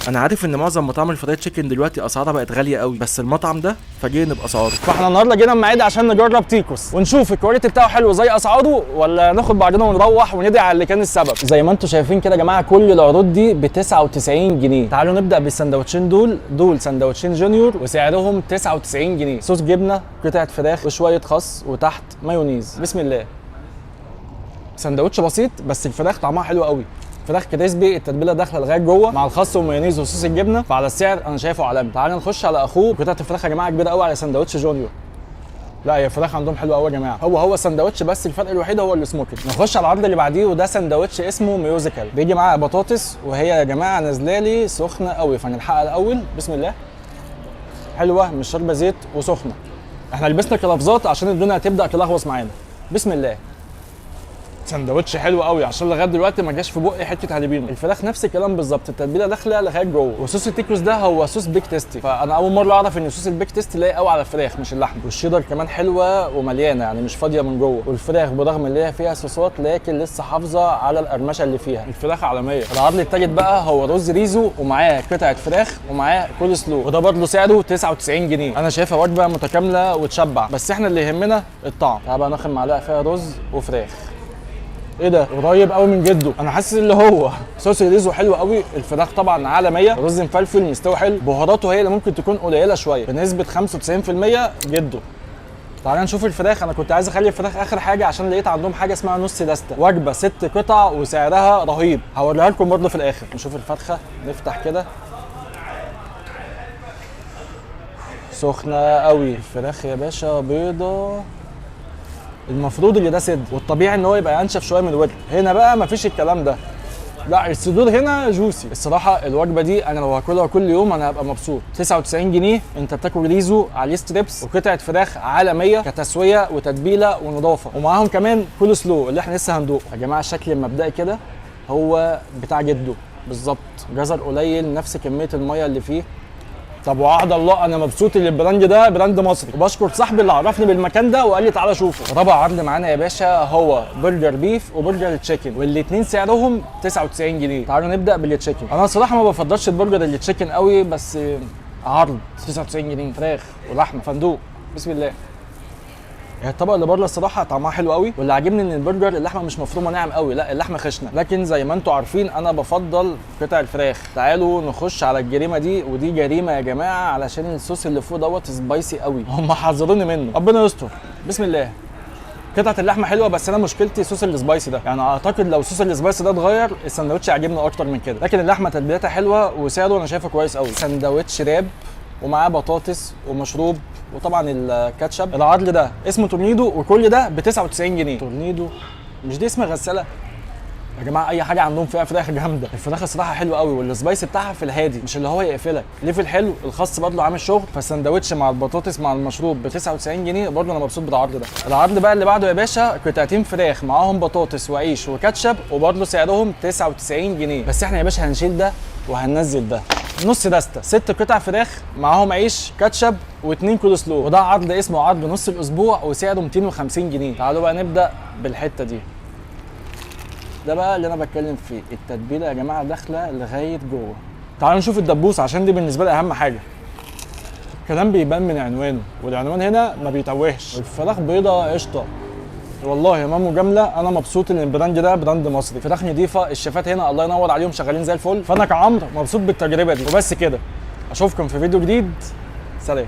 انا عارف ان معظم مطاعم ال fried chicken دلوقتي اسعارها بقت غالية قوي، بس المطعم ده فاجئني باسعاره. فاحنا النهارده جينا المعادي عشان نجرب تيكوس ونشوف ال quality بتاعه حلو زي اسعاره، ولا ناخد بعضنا ونروح وندعي على اللي كان السبب. زي ما انتم شايفين كده يا جماعة، كل العروض دي ب 99 جنيه. تعالوا نبدا بالسندوتشين دول. دول سندوتشين junior وسعرهم 99 جنيه، صوص جبنه، قطعه فراخ، وشوية خس، وتحت مايونيز. بسم الله. سندوتش بسيط بس الفراخ طعمها حلو قوي، فراخ crispy، التتبيله داخله لغاية جوه مع الخس والمايونيز وصوص الجبنه، فعلى السعر انا شايفه عالمي. تعال نخش على اخوه. قطعه الفراخ يا جماعة كبيرة قوي على سندوتش junior. لا، هي الفراخ عندهم حلوة قوي يا جماعه. هو هو سندوتش، بس الفرق الوحيد هو ال smoked. نخش على العرض اللي بعديه، وده سندوتش اسمه musical، بيجي معاه بطاطس، وهي يا جماعة نازله لي سخنة قوي، فنلحقها الاول. بسم الله. حلوه، مش شاربه زيت وسخنه. احنا لبسنا كلافزات عشان الدنيا هتبدا تلغوص معانا. بسم الله. سندوتش حلو قوي، عشان لغاية دلوقتي ما جاش في بقي حتة هالبينو. الفراخ نفس الكلام بالظبط، التتبيله داخله لغاية جوه، وصوص التيكوس ده هو صوص Big Tasty، فانا اول مرة اعرف ان صوص ال Big Tasty لايق قوي على الفراخ مش اللحمه. والشيدر كمان حلوة ومليانه، يعني مش فاضية من جوه. والفراخ برغم ان هي فيها صوصات لكن لسه حافظه على القرمشه اللي فيها. الفراخ عالميه. العرض التالت بقى هو رز ريزو ومعاه قطعه فراخ ومعاه كول سلو، وده برضه سعره 99 جنيه. انا شايفها وجبة متكاملة وتشبع، بس احنا اللي يهمنا الطعم. تعال بقى ناخد معلقه فيها رز وفراخ. ايه ده؟ قريب قوي من جده. انا حاسس اللي هو صوص الريزو حلو قوي، الفراخ طبعا عالميه، رز مفلفل مستوي حلو، بهاراته هي اللي ممكن تكون قليله شويه، بنسبة 95% جده. تعالى نشوف الفراخ. انا كنت عايز اخلي الفراخ اخر حاجة عشان لقيت عندهم حاجة اسمها نص دسته، وجبة ست قطع وسعرها رهيب، هوريها لكم برضه في الاخر. نشوف الفرخه، نفتح كده، سخنة قوي الفراخ يا باشا، بيضه. المفروض اللي ده صدر، والطبيعي ان هو يبقى انشف شوية من الورك. هنا بقى مفيش الكلام ده، لا الصدور هنا juicy. الصراحة الوجبة دي انا لو هاكلها كل يوم انا هبقى مبسوط. 99 جنيه، انت بتاكل ريزو عليه strips وقطعه فراخ عالمية كتسويه وتتبيله ونظافه، ومعاهم كمان كول سلو اللي احنا لسه هندوقه. يا جماعة الشكل المبدئي كده هو بتاع جده بالظبط، جزر قليل، نفس كمية المية اللي فيه. طب وعد الله انا مبسوط ان ال brand ده brand مصري، وبشكر صاحبي اللي عرفني بالمكان ده وقال لي تعالى شوفه. رابع عرض معانا يا باشا هو برجر beef وبرجر chicken، والاثنين سعرهم 99 جنيه. تعالوا نبدا بال chicken. انا الصراحة ما بفضلش البرجر ال chicken قوي، بس عرض 99 جنيه فراخ ولحمه فندوق. بسم الله. هي الطبقة اللي بره الصراحة طعمها حلو قوي، واللي عاجبني ان البرجر اللحمة مش مفرومه ناعم قوي، لا اللحمة خشنه، لكن زي ما انتم عارفين انا بفضل قطع الفراخ. تعالوا نخش على الجريمة دي، ودي جريمة يا جماعة علشان الصوص اللي فوق دوت spicy قوي، هم حذروني منه، ربنا يستر. بسم الله. قطعه اللحمة حلوه، بس انا مشكلتي صوص ال spicy ده، يعني اعتقد لو صوص ال spicy ده اتغير السندوتش يعجبني اكتر من كده، لكن اللحمة تتبيلتها حلوة وسعره انا شايفه كويس قوي. سندوتش wrap ومعاه بطاطس ومشروب وطبعا الكاتشب. العرض ده اسمه تورنيدو، وكل ده ب 99 جنيه. تورنيدو مش دي اسم غسالة يا جماعه؟ اي حاجة عندهم فيها فراخ جامده. الفراخ الصراحة حلوة قوي، وال spicy بتاعها في الهادي، مش اللي هو يقفلك. level حلو، الخس برضه عامل شغل. فالسندوتش مع البطاطس مع المشروب ب 99 جنيه، برضه انا مبسوط بالعرض ده. العرض بقى اللي بعده يا باشا قطعتين فراخ معاهم بطاطس وعيش وكاتشب، وبرضه سعرهم 99 جنيه. بس احنا يا باشا هنشيل ده وهننزل ده. نص دسته، ست قطع فراخ معاهم عيش، كاتشب، واثنين كول سلو، وده عرض اسمه عرض نص الاسبوع وسعره 250 جنيه. تعالوا بقى نبدا بالحتة دي. ده بقى اللي انا بتكلم فيه، التتبيله يا جماعة داخله لغاية جوه. تعالوا نشوف الدبوس عشان دي بالنسبة لي اهم حاجة. الكلام بيبان من عنوانه، والعنوان هنا ما بيتوهش. الفراخ بيضة قشطه، والله ما مجامله، انا مبسوط ان ال brand ده brand مصري، فراخ نضيفه، الشيفات هنا الله ينور عليهم شغالين زي الفل، فانا كعمرو مبسوط بالتجربة دي. وبس كده، اشوفكم في فيديو جديد، سلام.